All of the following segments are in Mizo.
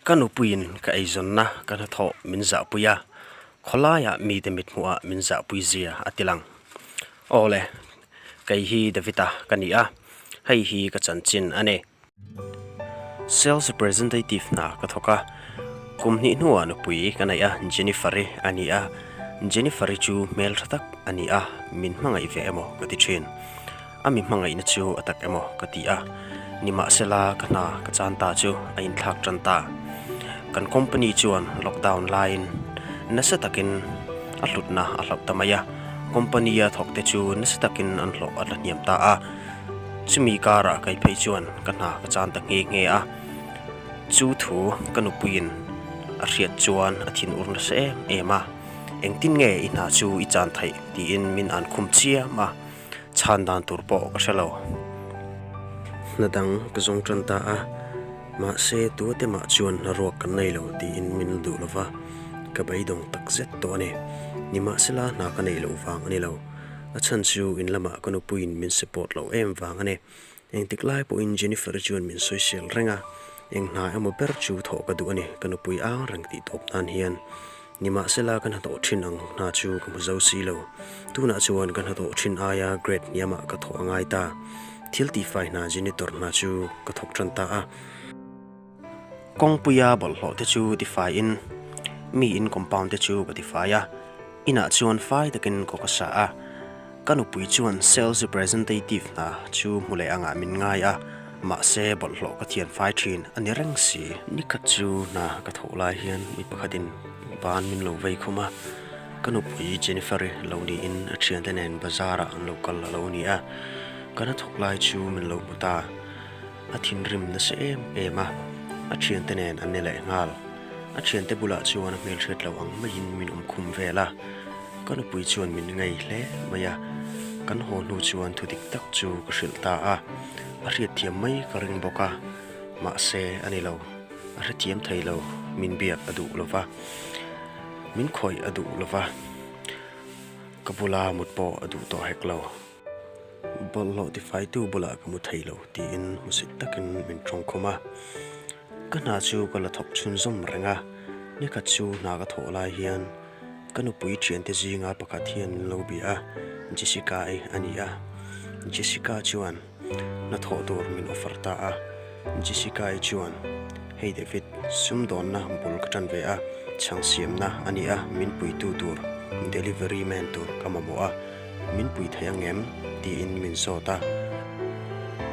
Ka nupuiin ka eizawnna ka hnathawh min zahpui a, khawlaiah mite mithmuhah min zahpui zia a ti lang. Aw le, kei hi David-a ka ni a, hei hi ka chanchin a ni. Sales representative hna ka thawk a, kum hnih hnuah nupui ka neih a, Jennifer-i a ni a, Jennifer-i chu hmeltha tak a ni a, min hmangaih ve emaw ka ti thin. A mi hmangaihna chu a tak emaw ka ti a, nimahsela ka hna ka chan ta chu a inthlak tan ta. Kan company chuan lockdown laiin nasa takin a hlutna a hlauh ta mai a, company a thawkte chu nasa takin an hlawh a la hniam ta a, chumi karah kei phei chuan ka hna ka chan ta nghe nghe a. Chu thu ka nupuiin a hriat chuan a thinur nasa em em a, Engtin nge i hna chu i chan theih? tiin min an khum chiam a. Chhan dan tur pawh ka hre lo. Hna dang ka zawng tan ta a, mahse tuate mah chuan hna ruak kan nei lo tiin min la duh lo va, ka beidawng tak zet tawh a ni. Nimahsela hna ka neih loh vang a ni lo. A chhan chu in lamah ka nupuiin min support loh em vang a ni. Engtik lai pawhin Jennifer-i chuan min sawisel reng a, eng hna emaw ber chu thawh ka duh a ni, ka nupui ang reng tih tawp nan hian. Nimahsela ka hnathawh thin ang hna chu ka hmu zo si lo. Tunah chuan ka hnathawh thin aia grade hniamah ka thawh a ngai ta. Thil tihfai hna janitor hna chu ka thawk tan ta a. Kawngpuia bawlhhlawh te chu tifaiin mi in compound te chu ka tifai a. Inah chuan fai takin kaw ka sa a. Ka nupui chuan sales representative hna chu hmu leh angah min ngai a, mahse bawlhhlawh ka thian fai thin a ni reng si. Nikhat chu hna ka thawh lai hian mi pakhatin ban min lo vei khum a, ka nupui Jennifer-i lo niin a thiante nen bazar-ah an lo kal a lo ni a, ka hnathawk lai chu min lo hmu ta. A thinrim nasa em em a, a thiante nen an ni leh nghal. A thiante bulah chuan a hmelhriat lo ang maiin min awm khum vel a, ka nupui chuan min ngei hle mai a, kan haw hnu chuan thu dik tak chu ka hrilh ta a, a hriatthiam mai ka ring bawk a, mahse a ni lo, a hrethiam thei lo, min biak a duh lo va, min khawih a duh lo va, ka bula mut pawh a duh tawh hek lo. Bawlhhlawh tifaitu bulah ka mu thei lo tiin hmusit takin min tawngkhum a. Ka hna chu ka la thawk chhunzawm reng a, nikhat chu hna ka thawh lai hian ka nupui thiante zinga pakhat hian min lo bia a, Jessica-i a ni a. Jessica chuan hna thawh tur min offer ta a, Jessica-i chuan, Hei David, sumdawnna bul ka tan ve a, chhang siamna a ni a, min puitu tur delivery man tur ka mamawh a, Min pui thei ang em? tiin min zawt a.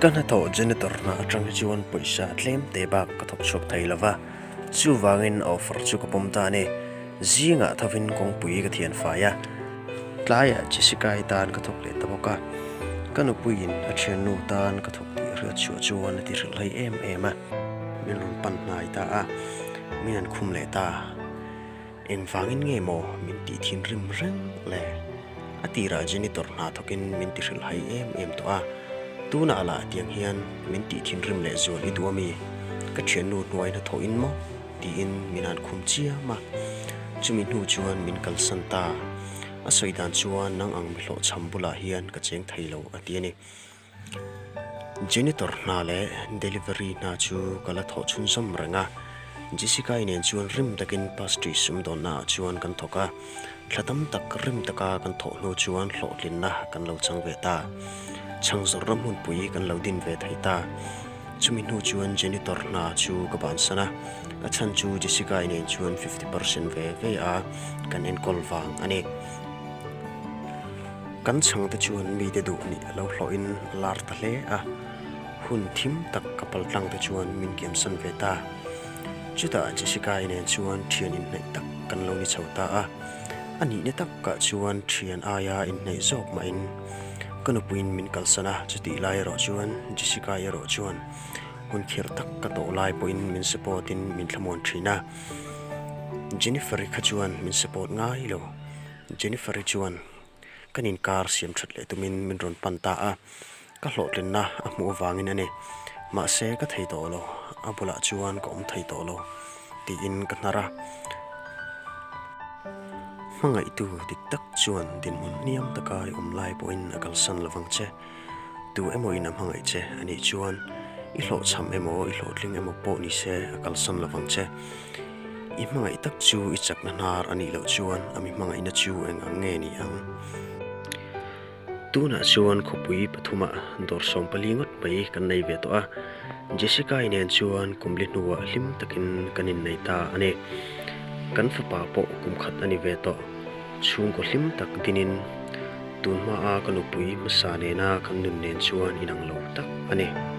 Ka hnathawh janitor hna atang hi chuan pawisa tlem te bak ka thawk chhuak thei lo va, chuvangin a offer chu ka pawm ta a ni. Zingah thovin kawngpui ka thian fai a, tlaiah Jessica-i tan ka thawk leh ta bawk a, ka nupuiin a thiannu tan ka thawk tih hriat chhuah chuan a ti hrilh hlei em em a. Min rawn pan hnai ta a, min han khum leh ta. Engvangin nge maw min tih thinrim reng le? A tirah janitor hna thawkin min ti hrilh hai em em tawh a, tunah lah tiang hian min tih thinrim leh zual i duh a mi? Ka thiannu hnuai hnathawh in maw? tiin min han khum chiam a, chumi hnu chuan min kalsan ta. A sawi dan chuan nang ang mi hlawhchham bulah hian ka cheng thei lo a ti a ni. Janitor hna leh delivery hna chu ka la thawh chhunzawm reng a, Jessica-i nen chuan rim takin pastry sumdawnna ah chuan kan thawk a, thla tam tak rim taka kan thawh hnu chuan hlawhtlinna kan lo chang ve ta. Chhang zawrh ram hmunpui kan lo din ve thei ta. Chumi hnu chuan janitor hna chu ka bansan a, a chhan chu Jessica-i nen chuan 50% ve ve a kan enkawl vang a ni. Kan chhangte chuan mite duh nih a lo hlawhin a lar ta hle a, hun thim tak ka pal tlang te chuan min kiamsan ve ta. Chutah Jessica-i nen chuan thian inhnaih tak kan lo ni chho ta a, a nihna takah chuan thian aia inhnaih zawk mahin ka nupuiin min kalsan a, chutih lai erawh chuan Jessica-i erawh chuan hun khirh tak ka tawh lai pawhin min support in min thlamuan thin a, Jennifer-i kha chuan min support ngai lo. Jennifer-i chuan kan inkar siam that leh tumin min rawn pan ta a, ka hlawhtlinna a hmuh avangin a ni. Mahse ka thei tawh lo, a bulah chuan ka awm thei tawh lo tiin ka hnar a. Hmangaihtu dik tak chuan dinhmun hniam taka i awm lai pawhin a kalsan lovang che. Tu emaw in a hmangaih che a nih chuan I hlawhchham emaw, i hlawhtling emaw pawh ni se a kalsan lovang che. I hmangaih tak chu i chakna hnar a nih loh chuan a mi hmangaihna chu eng ang nge ni ang? Tunah chuan khawpui pathumah dawr 14 ngawt mai kan nei ve tawh a, Jessica-i nen chuan kum li hnuah hlim takin kan innei ta a ni. Kan fapa pawh kum khat a ni ve tawh. Chhungkaw hlim tak dinin tun hmaa ka nupui hmasa nena kan nun nen chuan inang lo tak a ni.